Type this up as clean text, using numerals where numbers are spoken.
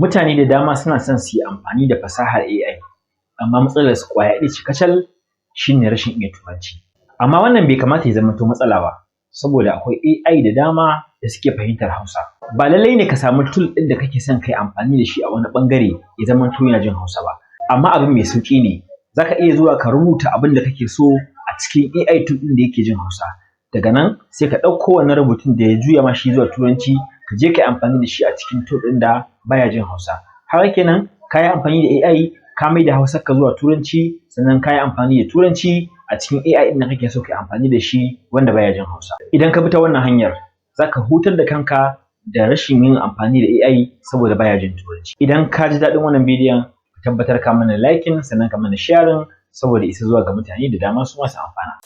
Mutane da dama suna son su yi amfani da fasahar AI, amma matsalar su ƙwaya ɗaya ce kacal, shine rashin iya Turanci. Amma wannan bai kamata ya zamanto matsala ba, saboda akwai AI da dama da suke fahimtar Hausa. Ba lallai ne ka samu tool ɗin da kake son kai amfani da shi a wani ɓangare ya zamanto yana jin Hausa ba. Amma abin mai sauƙi ne, za ka iya zuwa ka rubuta abin da kake so a cikin AI tool ɗin da yake jin Hausa. Daga nan sai ka ɗauko wannan rubutun da ya juya ma shi zuwa Turanci, ka je ka yi amfani da shi a cikin tool ɗin da baya jin Hausa. Haka kenan ka yi amfani da AI ka mai da Hausarka zuwa Turanci, sannan ka yi amfani da Turanci a cikin AI ɗin da kake so ka yi amfani da shi wanda baya jin Hausa. Idan ka bi ta wannan hanyar, za ka hutar da kanka da rashin yin amfani da AI saboda baya jin Turanci. Idan ka ji daɗin wannan bidiyon, ka tabbatar ka mana liking, sannan ka mana sharing saboda isa zuwa ga mutane da dama su ma su amfana.